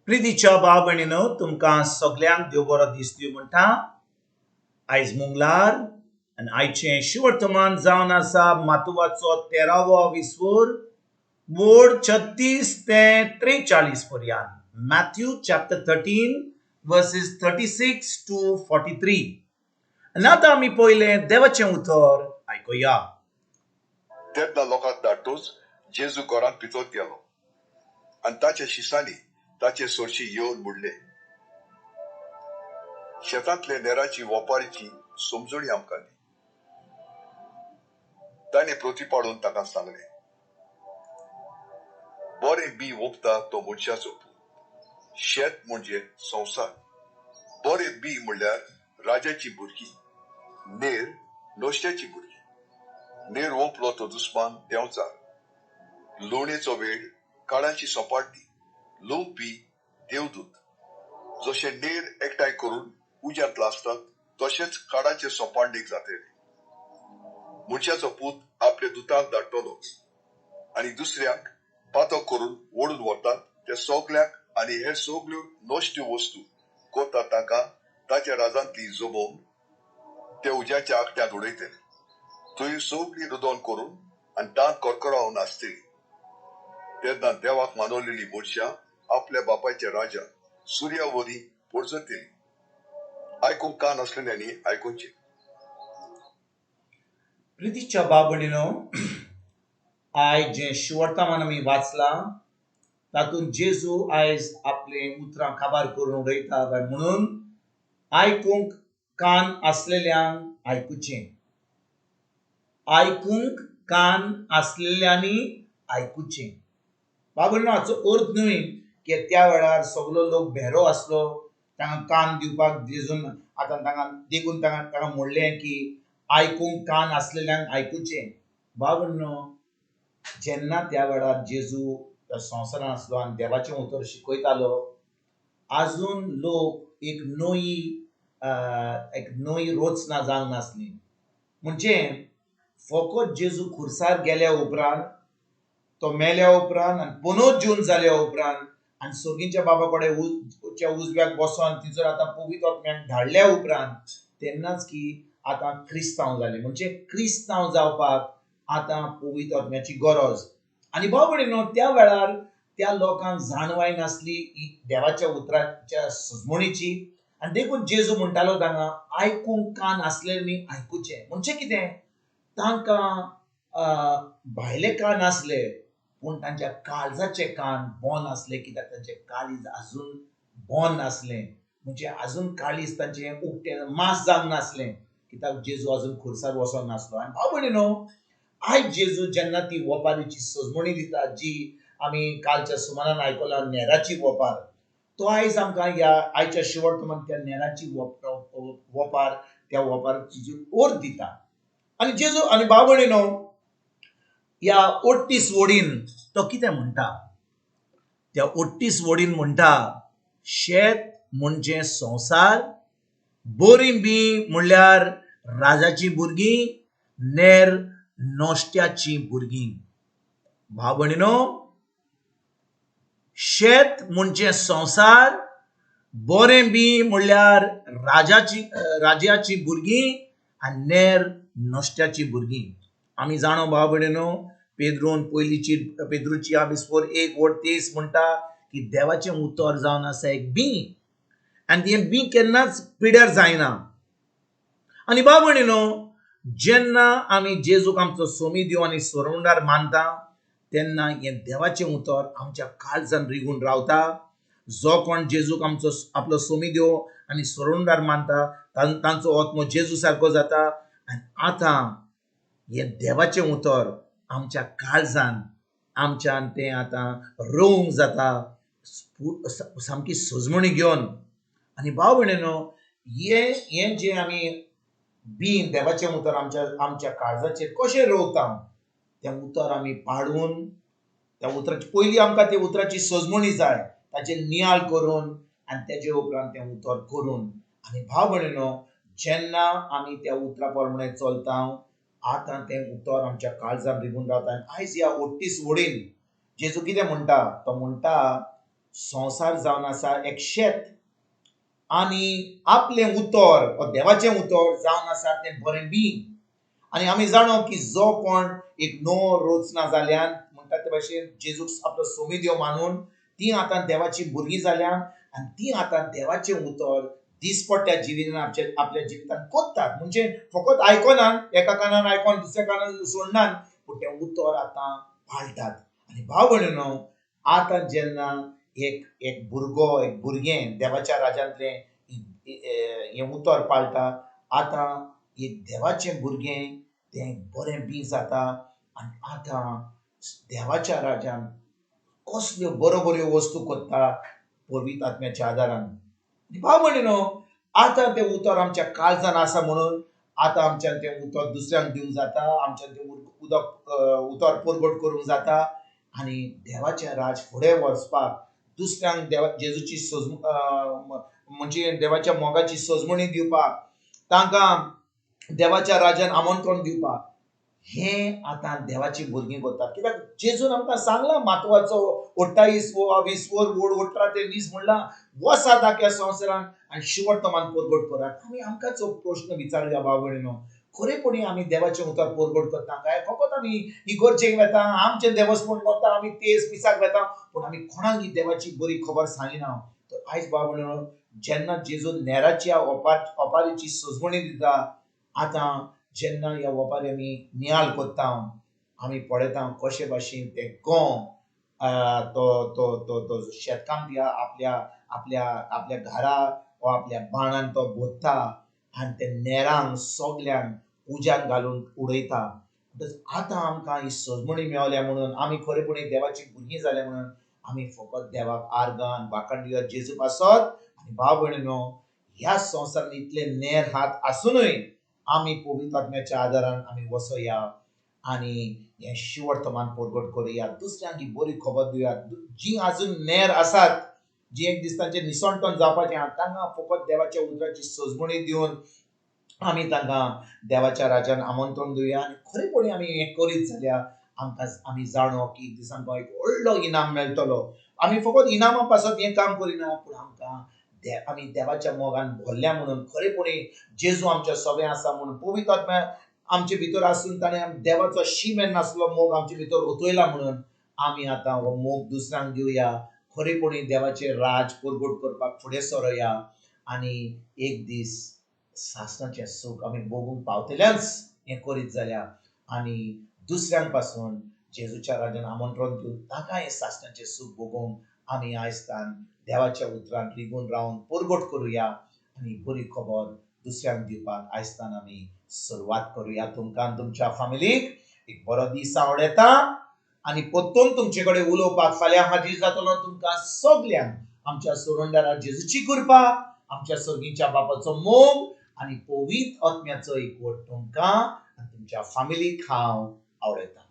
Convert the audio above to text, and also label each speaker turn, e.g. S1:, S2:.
S1: प्रितीच्या भाव भयणीनो, तुमकां सगल्यांक देव बरो दीस दिवं म्हणटा. आयज मंगळार आनी आयचें शिवर्तमान जावन आसा मातुवाचो 13वो विस्वूर वोड 36 ते 43 पर्यंत. Matthew chapter 13 verses 36 to 43. आनी आतां आमी पयलें देवाचें उतर आयकुया.
S2: तेन्ना लोकांक धाडटूच जेजू घरांत भितर गेलो आनी ताच्या शिसांनी ताचे सोरशी येवन म्हणले, शेतांतले नेराची वपारीची समजणी आमकां दी. ताणें प्रतिपाडून ताका सांगलें, बरें बी ओंपता तो मनशाचो पूत, शेत म्हणजे संवसार, बरें बी म्हणल्यार राजाची भुरगीं, नेर नश्ट्याची भुरगीं, नेर ओंपलो तो दुस्मान देंवचार, लुवणेचो वेळ काळाची सोपाटी, लुवपी देवदूत, जशें नेर एकठांय करून उज्यांत लासतात तशेंच काडाचे सोपांडीक जातले. मनशाचो पूत आपल्या दुतांक धाडटलो आनी दुसऱ्यांक पातक करून ओडून व्हरतात ते सगल्यांक आनी हे सगल्यो नश्ट्यो वस्तू करतात तांकां ताच्या राजांतली जमोवन ते उज्याच्या आकट्यांत उडयतले. थंय सगळी रुदोन करून आनी दांत करकरावन आसतली. तेन्ना देवाक मानवलेली मनशां आपल्या बापायच्या राजा सुर्या वरी पोरजतली. आयकूंक कान आसलेल्यांनी आयकुचें.
S1: प्रितीच्या भाव भयणीनो, आयज जें शिवर्तमान आमी वाचलां तातूंत जेजू आयज आपलें उतरां काबार करून उडयता काय म्हणून आयकूंक कान आसलेल्यांक आयकुचें, आयकूंक कान आसलेल्यांनी आयकुचें. भाव भयणीनो, हाचो अर्थ न्हय की त्या वेळार सगलो लोक भेरो आसलो, तांकां कान दिवपाक जेजून आतां तांकां देखून तांकां म्हणलें की आयकूंक कान आसलेल्यांक आयकुचें. भाव भयणीनो, जेन्ना त्या वेळार जेजू त्या संवसारांत आसलो आनी देवाचें उतर शिकयतालो, आजून लोक एक नवी रचना जावंक नासली. म्हणजे फकत जेजू खुर्सार गेल्या उपरांत, तो मेल्या उपरांत आनी पुनर्जीवन जाल्या उपरांत आनी सर्गीच्या बाबा कडेन उजव्याक बसोन तिचो आतां पवित्र आत्म्याक धाडल्या उपरांत तेन्नाच की आतां क्रिस्तांव जाले. म्हणजे क्रिस्तांव जावपाक आतां पवित्र आत्म्याची गरज. आनी भाव भयणीनो, त्या वेळार त्या लोकांक जाणवाय नासली देवाच्या उतराच्या सजमणीची आनी देखून जेजू म्हणटालो तांकां आयकूंक कान आसले न्ही आयकुचें. म्हणजे कितें, तांकां भायले कान आसले पूण तांच्या काळजाचे कान बंद आसले, कित्याक तांचें काळीज आजून बंद नासलें. म्हणजे आजून काळीज तांचें उक्तें मास जावंक नासलें, कित्याक जेजू आजून खुर्सार वचोंक नासलो. आनी भाव भयणीनो, आयज जेजू जेन्ना ती वपारीची सजमणी दिता जी आमी कालच्या सुमारान आयकला नेराची वपार, तो आयज आमकां ह्या आयच्या शिवर्तमान त्या नेराची वपार, त्या वपाराची जी अर्थ दिता. आनी जेजू आनी भाव भयणीनो, ह्या 38 वडीन तो कितें म्हणटा, त्या 38 वडीन म्हणटा, शेत म्हणजे संवसार, बरी बी म्हणल्यार राजाची भुरगीं, नेर नश्ट्याची भुरगीं. भाव भयणीनो, शेत म्हणजे संवसार, बरें बी म्हणल्यार राजाची भुरगीं आनी नेर नश्ट्याची भुरगीं. आमी जाणो भाव भयणीनो, पेद्रून पयलीची पेद्रूची आमी 1:23 म्हणटा की देवाचें उतर जावन आसा एक बी आनी तें बी केन्नाच पिड्यार जायना. आनी भाव भयणीनो, जेन्ना आमी जेजूक आमचो सोमी देव आनी सोडवणदार मानता तेन्ना हें देवाचें उतर आमच्या काळजान रिगून रावता. जो कोण जेजूक आमचो आपलो सोमी देव आनी सोडवणदार मानता तांचो आत्मो जेजू सारको जाता. आनी आतां हें देवाचें उतर आमच्या काळजान आमच्यान तें आतां रोवंक जाता सामकी सजमणी घेवन. आनी भाव भयणीनो, हें जें आमी बीन देवाचें उतर आमच्या आमच्या काळजाचेर कशें रोवता, तें उतर आमी पाडून त्या उतराची पयलीं आमकां त्या उतराची सजमणी जाय, ताचेर नियाळ करून आनी तेजे उपरांत तें उतर करून. आनी भाव भयणीनो, जेन्ना आमी त्या उतरा प्रमाणे चलता आतां तें उतर आमच्या काळजान रिगून रावता. आनी आयज ह्या 38 वडीन जेजू कितें म्हणटा, तो म्हणटा संवसार जावन आसा एक शेत आनी आपलें उतर वा देवाचें उतर जावन आसा तें बरें बी. आनी आमी जाणो की जो कोण एक नवो रचना जाल्यान म्हणटा ते भाशेन जेजूक आपलो सोमी देव मानून ती आतां देवाची भुरगीं जाल्यान आनी ती आतां देवाचें उतर दिसपट्ट्या जिवितान आमच्या आपल्या जिवितान कोत्तात. म्हणजे फकत आयकनान, एका कानान आयकोन दुसऱ्या कानान सोडनान, पूण तें उतर आतां पाळटात. आनी भाव भयणीनो, आतां जेन्ना एक एक भुरगो एक भुरगें देवाच्या राज्यांतलें हें उतर पाळटा, आतां एक देवाचें भुरगें तें बरें बी जाता आनी आतां देवाच्या राज्यान कसल्यो बऱ्यो बऱ्यो वस्तू करता पवित्र आत्म्याच्या आदारान. भाव भयणीनो, आतां तें उतर आमच्या काळजान आसा म्हणून आतां आमच्यान तें उतर दुसऱ्यांक दिवंक जाता, आमच्यान तें उदक उतर परगट करूंक जाता आनी देवाचें राज फुडें वचपाक दुसऱ्यांक देवा जेजूची सज म्हणजे देवाच्या मोगाची सजमणी दिवपाक, तांकां देवाच्या राज्यान आमंत्रण दिवपाक हें आतां देवाची भुरगीं करतात. कित्याक जेजून आमकां सांगलां मातवाचो 28 वा 20 वर वड 18 ते 20 म्हणलां वसात आख्या संवसारान आनी शिवर्तमान परगट करात. आमी आमकांच प्रश्न विचारुया भाव भयणीनो, खरेपणी आमी देवाचें उतर परगट करता काय फकत आमी इगर्जेक वेता, आमचें देवस्पण करता, आमी तेज मिसाक वेता, पूण आमी कोणाक ही देवाची बरी खबर सांगिना. तर आयज भाव भयणीनो, जेन्ना जेजू नेराच्या ओपारीची सजवणी दिता, आतां जेन्ना ह्या ओपारी आमी नियाळ करता, आमी पळयता कशे भाशेन ते गोंव तो तो तो तो शेतकामती आपल्या आपल्या आपल्या घरा वा आपल्या बाणान तो भोत्ता आनी ते नेरांक सगल्यांक उज्यान घालून उडयता. आतां आमकां ही सजमणी मेवल्या म्हणून आमी खरेपणी देवाची भुरगीं जाल्या म्हणून आमी फकत देवाक आर्गान वाखाण दिवया जेजू पासत. आनी भाव भयणीनो, ह्या संवसारांत इतले नेर हात आसुनूय आमी पवित्र आत्म्याच्या आदारान आमी वसोया आनी हें शिवर्तमान परगट करुया, दुसऱ्यांक ही बरी खबर दिवया. जीं आजून नेर आसात, जी एक दीस तांचें निसणटण जावपाचें आहा, तांकां फकत देवाच्या उतराची सजमणी दिवन आमी तांकां देवाच्या राज्यान आमंत्रण दिवया. आनी खरेपणी आमी हें करीत जाल्यार आमकां आमी जाणो की एक दीस आमकां एक व्हडलो इनाम मेळटलो. आमी फकत इनामा पासत हें काम करिना, पूण आमकां आमी देवाच्या मोगान भरल्या म्हणून खरेपणी जेजू आमच्या सगळें आसा म्हणून पवित्र आत्म्या आमचे भितर आसून ताणें देवाचो शीमेर नासलो मोग आमचे भितर ओतयला म्हणून आमी आतां हो मोग दुसऱ्यांक दिवया, खरेपणी देवाचें राज परगट करपाक फुडें सरोया आनी एक दीस सासणाचें सूख आमी भोगूंक पावतलेंच हें करीत जाल्यार आनी दुसऱ्यांक पासून जेजूच्या राज्यान आमंत्रण दिवन तांकां हें सासणाचें सूख भोगूंक आमी आयज देवाच्या उतरान रिगून रावन परगट करुया आनी बरी खबर दुसऱ्यांक दिवपाक आयजतान आमी सुरवात करुया. तुमकां तुमच्या फामिलीक एक बरो दीस आवडटा आनी परतून तुमचे कडेन उलोवपाक फाल्यां हाजीर जातलो. तुमकां सगल्यांक आमच्या सोडणदारा जेजूची कृपा, आमच्या सर्गीच्या बापाचो मोग आनी पवित्र आत्म्याचो एकवट तुमकां आनी तुमच्या फामिलीक हांव आवडटा.